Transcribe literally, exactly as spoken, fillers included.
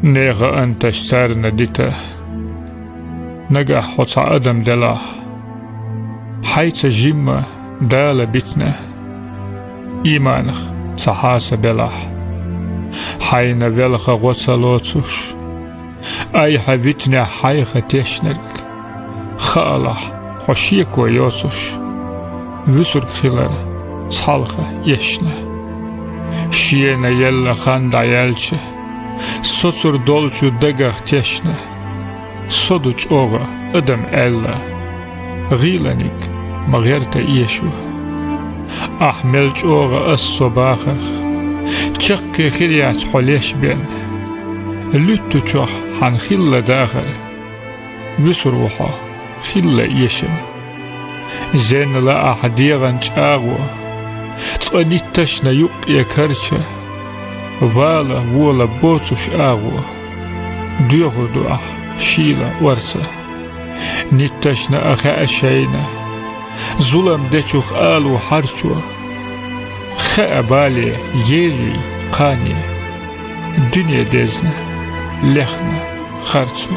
Нехан анташ царна дита, нагахь хьо цхьа адам делахь, хьайца жимма Дала битина, иманах цхьа хьаса белахь, хьайна велха гӀо ца лоцуш, айхьа витнехь хьайха тешнарг, хаалахь, хьо шеко йоцуш, вуьсург хилар цхьалха эшна. Шена елла хан дӀаяьлча, соцур долчу дагах тешна, со ду чӀогӀа адам аьлла, гӀийланиг ма гӀерта эшо. Ахь мел чӀогӀа ас со бахарх, чаккхе хир яц хьо леш бен. Луьттучохь хьан хилла дахар, вуьсур ву хьо хилла эшам. Зенна лаахь дегӀан чӀагӀо, цкъа нитташна юккъе карча, вала вола боцуш агӀо, доьхур ду ахь шийла орца. Нитташна а хаьа шайна, зулам дечух алу хьарчо, хаьа бале, ери, кхане, дуьне дезна, лехна харцо.